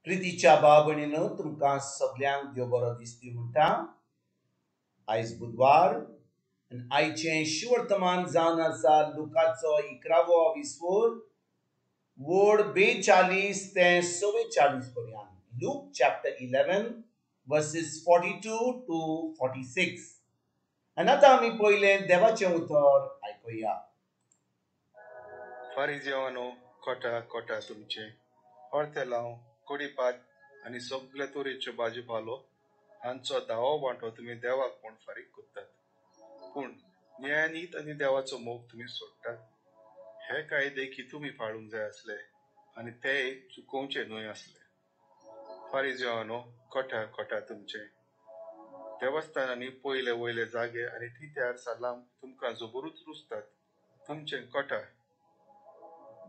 प्रितीच्या भाव भयणीनो, तुमकां सगल्यांक देव बरो दिसती म्हणटा. आयज बुधवार आनी आयचें शिवर्तमान जावन आसा लुकाचो 11वो विस्वोर वोड 42 ते 44 पर्यंत. Luke chapter 11 verses 42 to 46. आनी आतां आमी पयलें देवाचें उतर आयकुया. फारिजेवानो, कोटा कोटा तुमचें, ऑर्तेलांव, कोडीपात आनी सगळे तरेच्यो भाजी पालो हांचो धावो वांटो तुमी देवाक म्हूण फारीक करतात, पूण न्यायनीत आनी देवाचो मोग तुमी सोडटात. हे कायदे की तुमी पाळूंक जाय आसले आनी तेय चुकोवचे न्हय आसले. फारिजेवानो, कोटा कोटा तुमचें, देवस्थानांनी पयले वयले जागे आनी तित्यार सालाम तुमकां जबरूच रुचतात. तुमचें कोटा,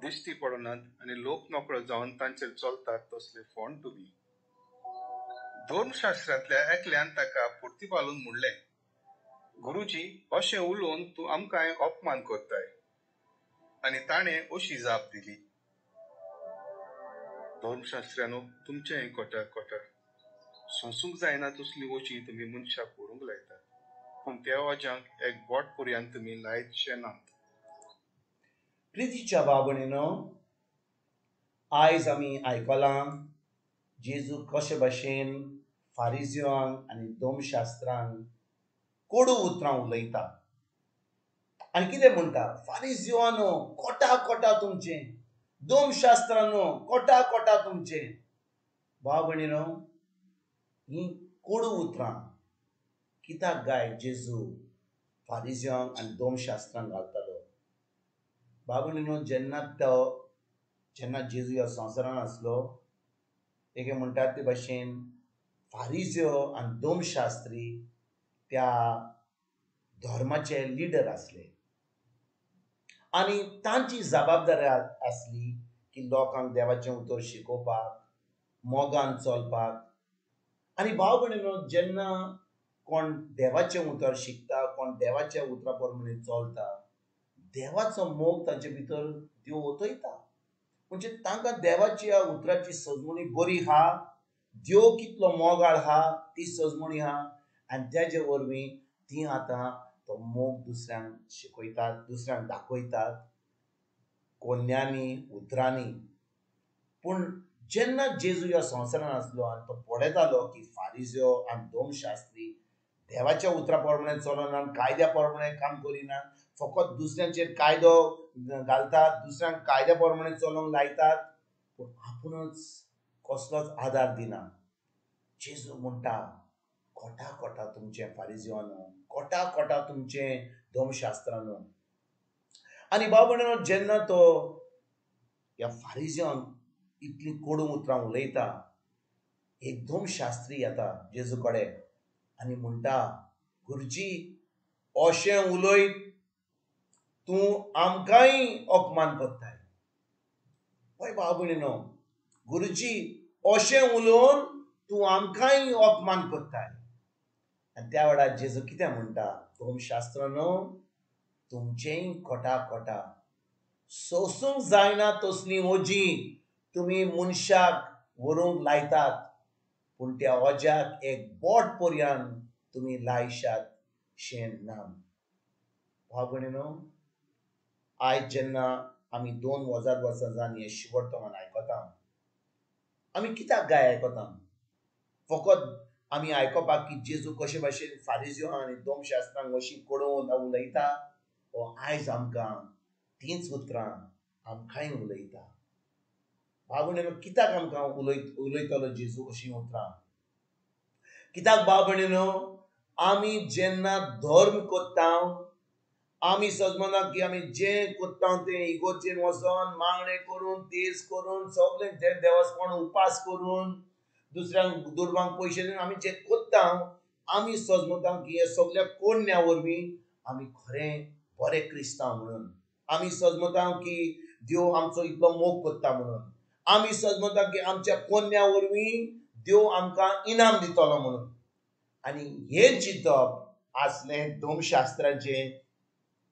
दिश्टी पडनात आनी लोक नकळो जावन तांचेर चलतात तसले फोंड तुमी. धर्मशास्त्रांतल्या एकल्यान ताका परतीपालून म्हणलें, गुरुजी, अशें उलोवन तूं आमकांय अपमान करताय. आनी ताणें अशी जाप दिली, धर्मशास्त्र्यानो, तुमचेंय कोटा कोटा, सोंसूंक जायना तसलीं वचीं तुमी मनशाक व्हरूंक लायतात, पूण त्या वज्यांक एक बोट पर्यंत तुमी लायतशे नात. प्रितीच्या भाव भयणीनो, आयज आमी आयकलां जेजू कशे भाशेन फारिजियांक आनी दोमशास्त्रांक कोडू उतरां उलयता आनी कितें म्हणटा. फारिजियांनो, कोटा कोटा तुमचें, दोमशास्त्रांनो, कोटा कोटा तुमचें. भाव भयणीनो, हीं कोडू उतरां कित्याक गाय जेजू फारिजियांक आनी दोमशास्त्रांक घालतालो? भाव भयणीनो, जेन्ना जेजू ह्या संवसारांत आसलो, एके म्हणटात ते भाशेन फारिज्यो आनी दोमशास्त्री त्या धर्माचे लिडर आसले आनी तांची जबाबदारी आसली की लोकांक देवाचें उतर शिकोवपाक, मोगान चलपाक. आनी भाव भयणीनो, जेन्ना कोण देवाचें उतर शिकता, कोण देवाच्या उतरा प्रमाणे चलता, देवाचो मोग तांचे भितर देव ओतयता. म्हणजे तांकां देवाच्या उतराची सजमणी बरी आहा, देव कितलो मोगाळ आहा ती सजमणी आहा आनी तेजे वरवीं ती आतां तो मोग दुसऱ्यांक शिकयतात, दुसऱ्यांक दाखयतात कोन्यांनी, उतरांनी. पूण जेन्ना जेजू ह्या संवसारांत आसलो आनी तो पळयतालो की फारिज्यो आनी दोमशास्त्री देवाच्या उतरा प्रमाणे चलनात, कायद्या प्रमाणे काम करिनात, फकत दुसऱ्यांचेर कायदो घालतात, दुसऱ्यांक कायद्या प्रमाणे चलोवंक लायतात, पूण आपुणूच कसलोच आदार दिना. जेजू म्हणटा, कोटा कोटा तुमचें फारिजिवानो, कोटा कोटा तुमचें धर्मशास्त्रानो. आनी भाव भयणीनो, जेन्ना तो ह्या फारिजिवांक इतलीं कोडू उतरां उलयता, एक धर्मशास्त्री येता जेजू कडेन आनी म्हणटा, गुरुजी, अशें उलयत तूं आमकांय अपमान करताय. पळय भाव भयणीनो, गुरुजी, अशें उलोवन तूं आमकांय अपमान करताय. आनी त्या वेळार जेजू कितें म्हणटा, धर्मशास्त्रानो, तुमचेंय कोटा कोटा, सोसूंक जायना तसलीं ओजीं तुमी मनशाक व्हरूंक लायतात, पूण त्या ओज्याक एक बोट पर्यंत तुमी लायशात शें ना. भाव भयणीनो, आयज जेन्ना आमी 2000 वर्सां जावन हें शिवर्तमान आयकता, आमी कित्याक गाय आयकता? फकत आमी आयकोपाक की जेजू कशे भाशेन फारिज्यो आनी दोमशास्त्रांक अशी कडोवन उलयता, ओ आयज आमकां तींच उतरां आमकांय उलयता. भाव भयणीनो, कित्याक आमकां उलयतलो जेजू अशीं उतरां? कित्याक भाव भयणीनो, आमी जेन्ना धर्म करता, आमी सजमना की आमी जें करता तें इगोर्जेन वचोन मागणें करून, तेज करून, सगळें जें देवासपण उपास करून, दुसऱ्यांक दुर्वांक पयशे दिवन आमी जें करता, आमी सजमता की हे सगळ्या कोन्या वरवीं आमी खरें बरें क्रिस्तांव म्हणून, आमी सजमता की देव आमचो इतलो मोग करता म्हणून, आमी सजमता की आमच्या कोन्या वरवीं देव आमकां इनाम दितलो म्हणून. आनी हें चिंतप आसलें धर्मशास्त्राचें,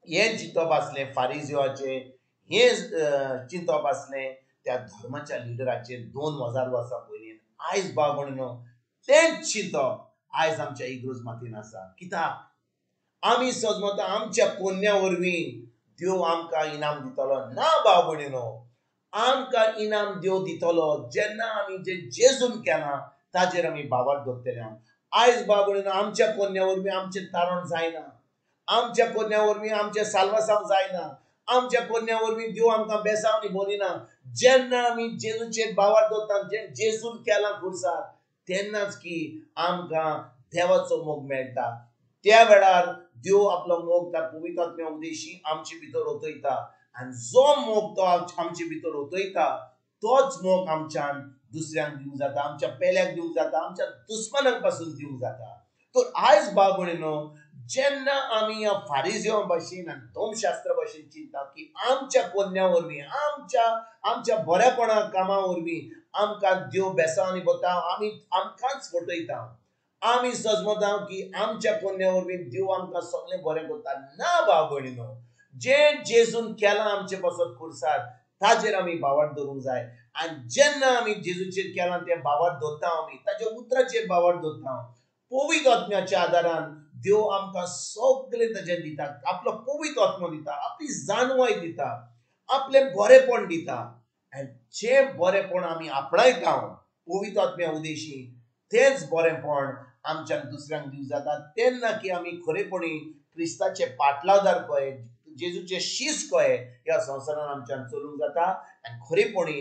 हें चिंतप आसलें फारिजिवाचें, हें चिंतप आसलें त्या धर्माच्या लिडराचें 2000 वर्सां पयलीं. आयज भाव भयणीनो तेंच चिंतप आयज आमच्या इगर्ज मातीन आसा. कित्याक आमी सजमता आमच्या कोन्या वरवीं देव आमकां इनाम दितलो? ना भाव भयणीनो, आमकां इनाम देव दितलो जेन्ना आमी जें जेजून केलां ताजेर आमी भावार्थ दवरतले. आयज भाव भयणीनो आमच्या कोन्या वरवीं आमचें तारण जायना, आमच्या कोन्या वरवीं आमचें साल्वासांव जायना, आमच्या कोन्या वरवीं देव आमकां बेसावणी बोलिना. जेन्ना आमी जेजूचेर भावार्थ दवरता, जें जेजून केलां खुर्सार, तेन्नाच की आमकां देवाचो मोग मेळटा. त्या वेळार देव आपलो मोग त्या पवित्र आत्म्या उद्देशी आमचे भितर ओतयता आनी जो मोग तो आमचे भितर ओतयता तोच मोग आमच्यान दुसऱ्यांक दिवंक जाता, आमच्या पेल्याक दिवंक जाता, आमच्या दुस्मानांक पासून दिवंक जाता. तर आयज भाव भयणीनो जेन्ना आमी ह्या फारिजियो भाशेन आनी धर्मशास्त्रा भाशेन चिंता की आमच्या कोन्या वरवीं, आमच्या बरेपणा कामां वरवीं आमकां देव बेसांव वता, आमी आमकांच फटयता. आमी सजमता की आमच्या कोन्या वरवीं देव आमकां सगळें बरें करता. ना भाव भयणीनो, जें जेजून केलां आमचे पासत खुर्सार ताजेर आमी भावार्थ दवरूंक जाय. आनी जेन्ना आमी जेजूचेर केलां तें भावार्थ दवरता, आमी ताच्या उतराचेर भावार्थ दवरता, पवित्र आत्म्याच्या आदारान देव आमकां सगळें ताजेर दिता. आपलो पवित्र आत्मो दिता, आपली जाणवाय दिता, आपलें बरेपण दिता. आनी जें बरेपण आमी आपणायता पवित्र आत्म्या उद्देशी तेंच बरेपण आमच्यान दुसऱ्यांक दिवंक जाता. तेन्ना की आमी खरेपणी क्रिस्ताचे पाटलावदार कहे, जेजूचे शीस कहे ह्या संवसारान आमच्यान चलूंक जाता. आनी खरेपणी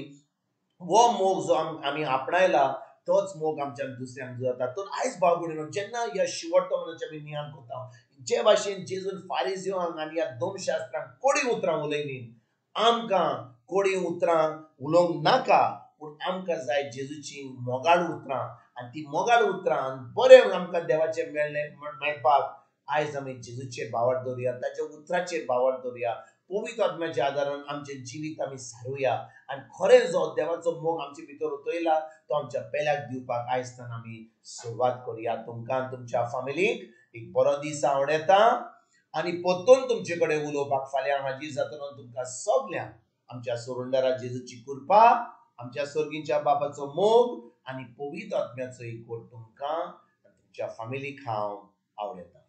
हो मोग जो आमी आपणायला तोच मोग आमच्यान दुसऱ्यांक जाता. तर आयज भाव भयणीनो जेन्ना ह्या शिवटो म्हणून आमी नियाळ करता, जे भाशेन जेजून फारिजियांक आनी ह्या धर्मशास्त्रांक कोडी उतरां उलयलीं, आमकां कोडी उतरां उलोवंक नाका, पूण आमकां जाय जेजूची मोगाळ उतरां. आनी ती मोगाळ उतरां बरें आमकां देवाचें मेळ्ळें मेळपाक आयज आमी जेजूचेर भावार्थ दवरुया, ताच्या उतराचेर भावार्थ दवरुया, पवित्र आत्म्याच्या आदारान आमचें जिवीत आमी सारुया आनी खरें जो देवाचो मोग आमचे भितर ओतयला तो आमच्या पेल्याक दिवपाक आयज आमी सुरवात करुया. तुमकां तुमच्या फामिलीक एक बरो दीस आवडटा आनी परतून तुमचे कडेन उलोवपाक फाल्यां हाजीर जातलो. तुमकां सगल्यांक आमच्या सोरुंडारा जेजूची कृपा, आमच्या स्वर्गीच्या बापाचो मोग आनी पवित्र आत्म्याचो एकवट तुमकां तुमच्या फामिलीक हांव आवडटा.